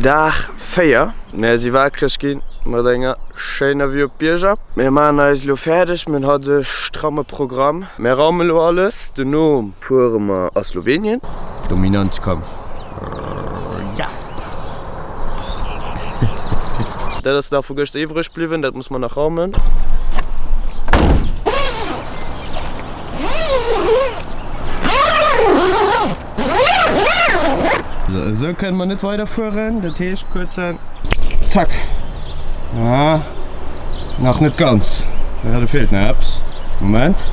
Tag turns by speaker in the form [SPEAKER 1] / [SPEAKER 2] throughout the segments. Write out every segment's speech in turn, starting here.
[SPEAKER 1] Dag 4, Mär si waakreg ginn mat enger schéiner Vue op d'Bierger. Mir maachen eis elo fäerdeg, mir hunn haut e stramme Programm. Mär raumen elo alles, dono fuere mer a Slowenien. Dominanzkampf, ja! Dat ass nach vu gëschter iwwreg bliwwen, dat muss mer nach raumen. Esou kënne mer net weider fueren, dat heescht kuerzen Zack. Ah, nach net ganz. Ja, do feelt nach eppes. Moment.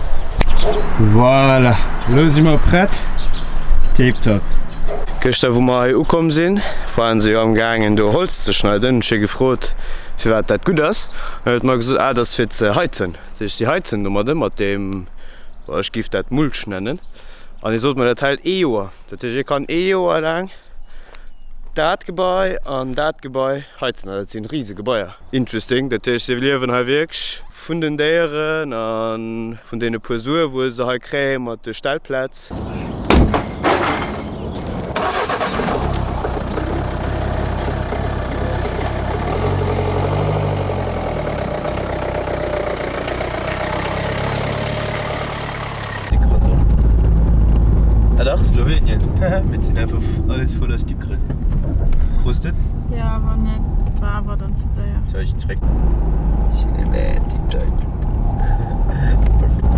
[SPEAKER 1] Voilà, elo si mer prett. Tiptop. Gëschter wou mer hei ukomm sinn, waren se jo am gaangen do Holz ze schneiden. Hunn ech hie gefrot firwat dat gutt ass. An huet mer gesot, ah dat ass fir ze heizen. Dat heescht si heizen domadde mat deem, ech géif dat Mulch nennen. An hie sot mer, dat hält ee Joer. Dat heescht, hie kann ee Joer laang dat Gebai an dat Gebai heizen. An dat sinn rise Gebaier. Interesting. Dat heescht, si liewen hei wierklech vun den Déieren a vun deene puer Sue wou se hei kréie mat de Stellplaz. Ah dach, Slowenien. Mir sinn einfach alles voller Stickeren. Krus de?
[SPEAKER 2] Jo, awer net. War awer dann ze séier.
[SPEAKER 1] Soll ech zréck? Cinematic Title. Perfect.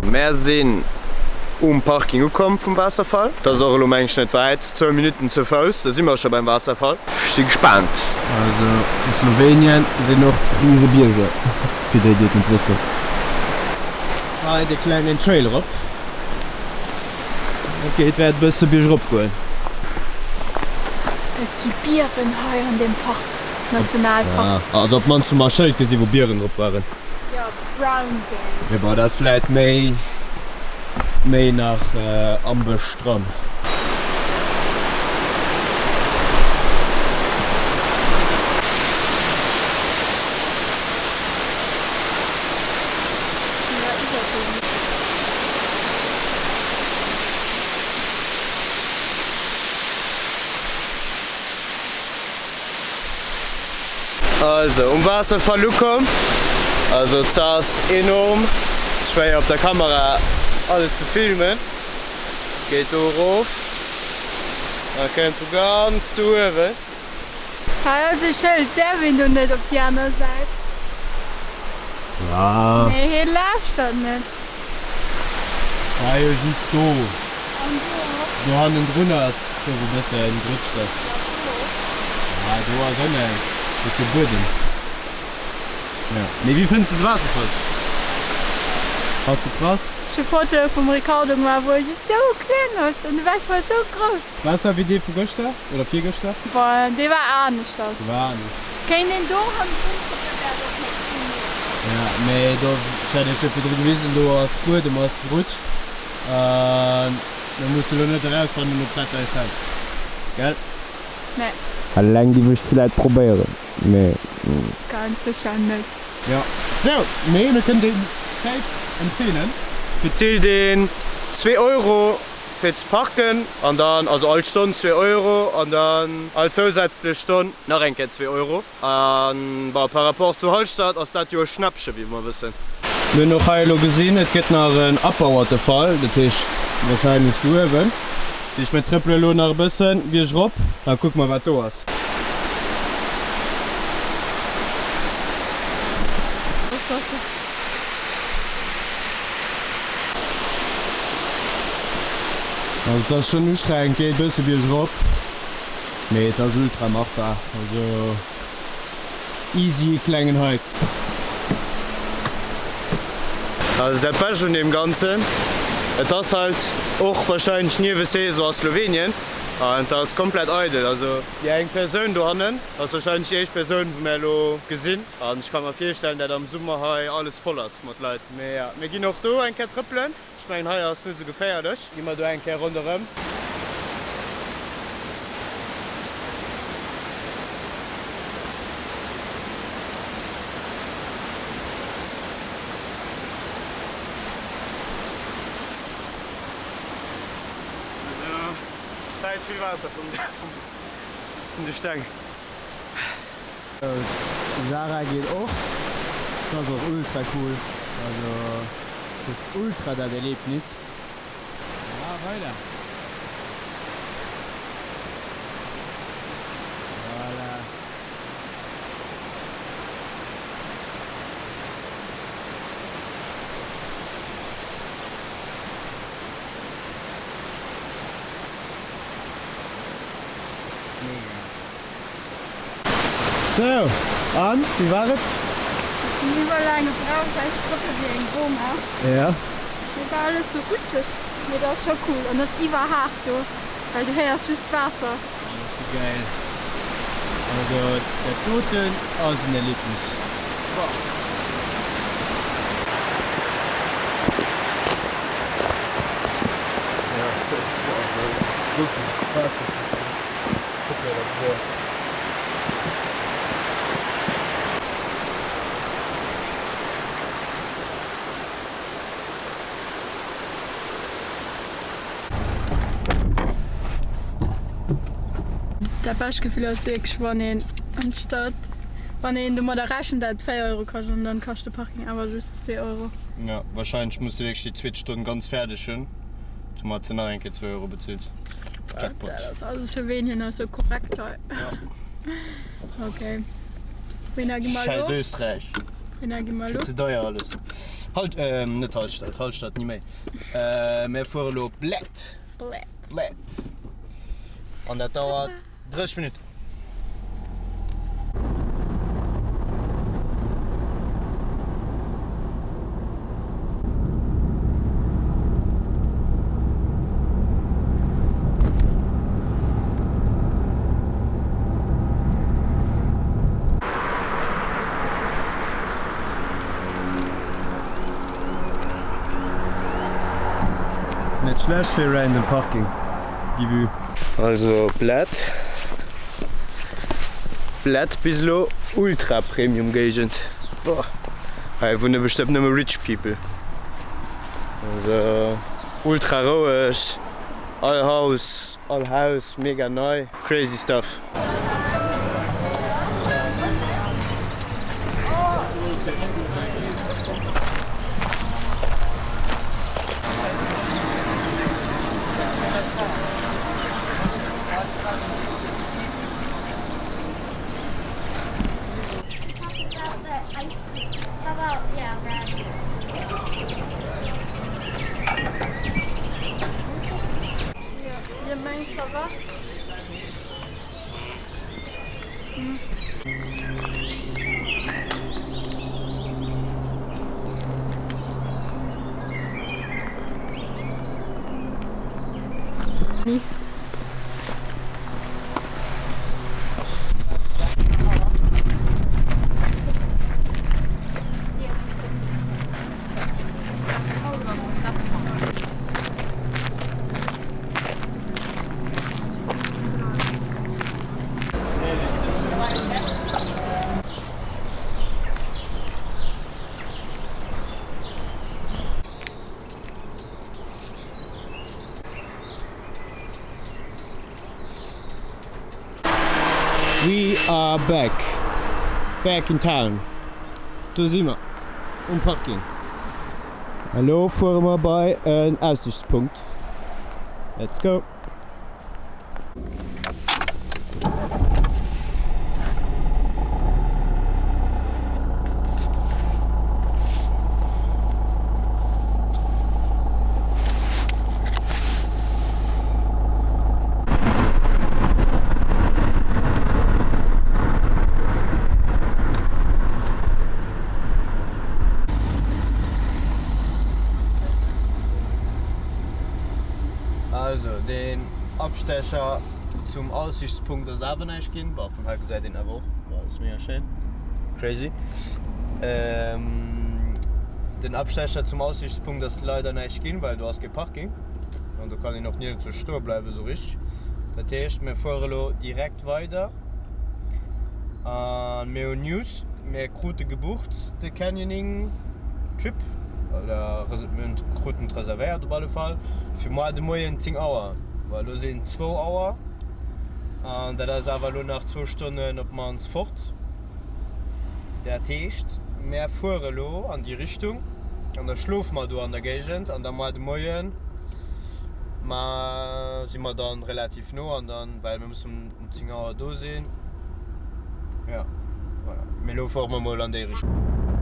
[SPEAKER 1] Mär sinn um Parking ukomm vum Waasserfall. Dat ass och elo mengen ech net wäit. Zwou Minutten zu Fouss, da si mer scho beim Waasserfall. Ech si gespaant. Also zu Slowenien sinn och rise Bierger, fir déi déi et net wëssen. Hei de klengen Trail erop. Ok, et wäert e bësse biergerop goen.
[SPEAKER 2] Et gi Bieren hei an deem Park, Nationalpark.
[SPEAKER 1] Ja, also op d'mannst hu mer e Schëld gesi wou Bieren drop waren.
[SPEAKER 2] Jo, Brown Bears.
[SPEAKER 1] Mee bon, dat ass vläit méi, méi nach am Bësch dran. Also um Waasserfall ukomm. Also et ass enorm schwéier op der Kamera alles ze filmen. Geet do erof a kënnt vu ganz do uewen.
[SPEAKER 2] Hei ass e Schëld, däerf een do net op déi aner Säit? Mee hie lauschtert net.
[SPEAKER 1] War jo just do. Do hannendrun ass do wou bëssen gerutscht ass. Ja do ass och näischt, do ass jo Buedem. Ja mee wéi fënns de de Waasserfall? Ass de krass?
[SPEAKER 2] Ech hu Fotoe vum Ricardo gemaach wou e just sou kleng ass an de Waasserfall sou grouss.
[SPEAKER 1] Besser wéi dee vu gëschter oder virgëschter?
[SPEAKER 2] Boah dee war aneschters.
[SPEAKER 1] Dee war anescht.
[SPEAKER 2] Kéint een do hannendrun kucken wär et och net vill méi.
[SPEAKER 1] Ja mee do, ech hat iech jo virdru gewisen, do ass Buedem ass gerutscht. An mir musse lo net erausfannen, ob dat eis hält, gell?
[SPEAKER 2] Nee.
[SPEAKER 1] Alleng giff ech vläit probéieren, mee.
[SPEAKER 2] Ganz sécher net.
[SPEAKER 1] Jo, sou, mee mir kënnen dee safe empfeelen. Bezilt een zwee Euro fir ze parken an dann, also all Stonn zwee Euro an dann all zousätzlech Stonn nach eng Kéier zwee Euro. An bon, par rapport zu Hallstatt ass dat jo e Schnäppche, wéi mer wëssen. Mir hunn och hei elo gesinn, et gëtt nach en Upper-Waterfall, dat heescht wahrscheinlech do uewen. Dat heescht, mir trëppele elo nach e bëssen biergrop, da kucke mer, wat do ass. Also et ass schonn ustrengend, geet e bësse biergrop. Mee et ass ultra machbar, also easy klengen Hike. Also dat bescht un deem ganzen, et ass halt och wahrscheinlech niewe Saison a Slowenien an et ass komplett eidel. Also déi eng Persoun dohannen ass wahrscheinlech déi éischt Persoun wou mär elo gesinn an ech ka mer virstellen dat am Summer hei alles voll ass mat Leit. Mee jo, mir ginn och do eng Kéier trëppelen. Ech mengen hei ass net esou geféierlech. Gi mer do eng Kéier ronderëm. läit vill Waasser vun de Steng. D'Sarah geet och. Dat ass och ultra cool. Also dat ass ultra dat Erlebnis. A weider. Voilà. Mega. Sou, an wéi war et?
[SPEAKER 2] Ech hunn iwwer laang gebraucht, well ech trëppel wéi eng Boma.
[SPEAKER 1] Ja.
[SPEAKER 2] Mee war alles sou rutscheg. Mee dat ass scho cool an ass iwwerhaart do, well du héiers just d'Waasser.
[SPEAKER 1] Dat ass sou gäil. Also dat doten ass en Erlebnis. Boah. Ja, sou, boah, sou vill Waasser.
[SPEAKER 2] Dat bescht Gefill ass wierklech wann een anstatt wann een domadder rechent dat et 4 Euro kascht an dann kascht de Parking awer just 2 Euro.
[SPEAKER 1] Jo, wahrscheinlech muss de wierklech déi zweet Stonn ganz fäerdeg hunn, domat de nach eng Kéier 2 Euro bezills.
[SPEAKER 2] Jackpot. Dat ass also Slowenien ass sou korrekt hei. Ok. Wéinner gi mer elo?
[SPEAKER 1] Schäiss Österreich.
[SPEAKER 2] Wéinner gi mer elo?
[SPEAKER 1] Vill ze deier alles. Halt, net Hallstatt, Hallstatt ni méi. Mir fuere lo op Bled.
[SPEAKER 2] Bled.
[SPEAKER 1] Bled. An dat dauert 30 Minutten. Net schlecht fir random Parking, déi Vue. Also Bled Bled bis elo ultra Premium Géigend. Boah hei wunne bestëmmt nëmme rich people. Also ultra roueg, all Haus all Haus mega nei, crazy stuff. We are back, back in town. Do si mer um Parking. Elo fuere mer bei en Aussichtspunkt. Let's go! Also deen Abstecher zum Aussichtspunkt ass awer näischt ginn. Bon, vun hei gesäit een awer och, bon, ass mega schéin. Crazy. Ähm, den Abstecher zum Aussichtspunkt ass leider näischt ginn, well do ass kee Parking an do kann een och niergendwou stoe bleiwen esou richteg. Dat heescht, mir fuere lo direkt weider a mir hunn News, mir krute gebucht de Canyoning Trip oder mir kruten et reservéiert op alle Fall fir moar de Moien 10 Auer. Well elo sinn zwou Auer an dat ass awer elo nach zwou Stonnen op d'mannst fort. Dat heescht, mär fuere elo an déi Richtung an da schlofe mer do an der Géigend an da moar de Moien ma si mer dann relativ no an dann, well mir mussen um 10 Auer do sinn. Jo, voilà. Mee elo fuere mer mol an déi Richtung.